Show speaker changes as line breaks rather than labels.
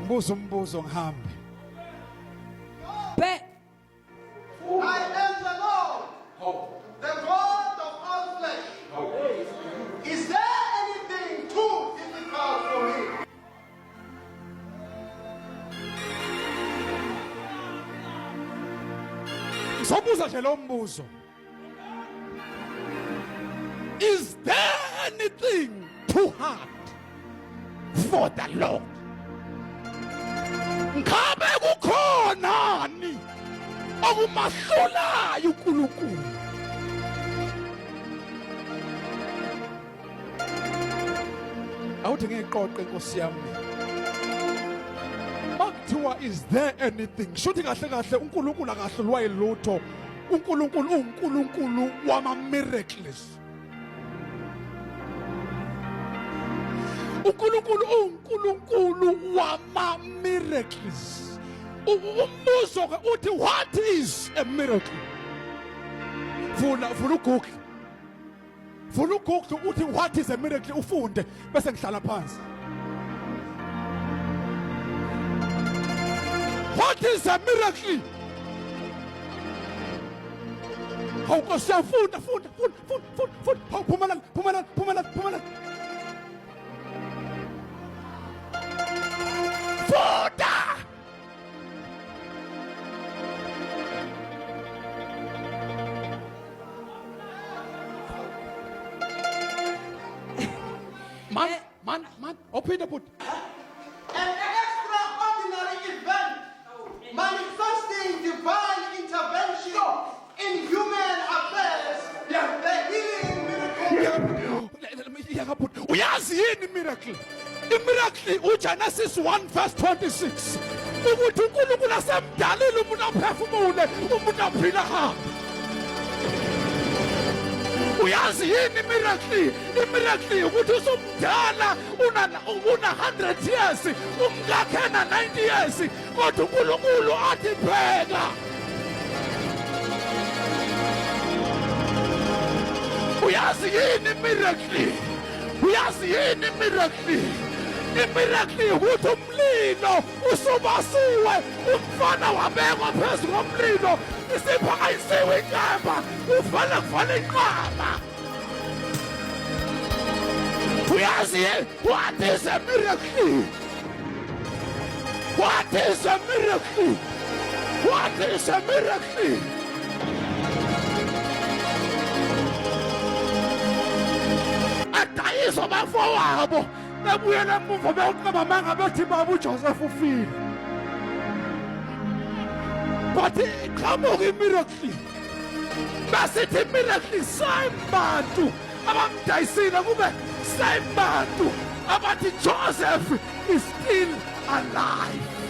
Ngibuza umbuzo ngihambe.
Be
I am the Lord, the God of all flesh. Is there anything too difficult for me?
Ngizobuza nje lo mbuzo. Is there anything too hard for the Lord? Ngabe kukhonani okumahlulayo uNkulunkulu? Awuthi ngiqoqe Nkosi yami. Makuthiwa is there anything? Shuthi kahle kahle uNkulunkulu akahlulwa yilutho. uNkulunkulu uNkulunkulu wama miracles. uNkulunkulu uNkulunkulu wama miracles. Umbuzo ke uthi what is a miracle? Vula vula uGoogle. Vula uGoogle uthi what is a miracle ufunde bese ngihlala phansi. What is a miracle? Hawu Nkosi yami funda funda funda funda funda funda. Hawu phumelani phumelani phumelani phumelani. Funda! Man, man, man, ophinde bhuti.
An extraordinary event manifesting divine intervention in human affairs, the healing miracle.
Yaka bhuti, uyazi yini miracle? Imiracle uGenesis 1 verse 26 ukuthi uNkulunkulu asemdalile umuntu aphefumule umuntu aphila hambe. Uyazi yini imiracle? Imiracle ukuthi usumdala una una 100 years umkakhe na 90 years kodwa uNkulunkulu athi bheka uyazi yini miracle uyazi yini miracle imiracle ukuthi umlilo usubasiwe umfana wabekwa phezu komlilo isiphakayisiwe inkemba uvele kuvele inqaba uyazi what is a miracle what is a miracle what is a miracle adayiswa abafowabo bebuyela emuva beyoqamba amanga bethi baba uJoseph ufile but iqhamuka imiracle basithi miracle same bantu abamdayisile kube same bantu abathi Joseph is still alive.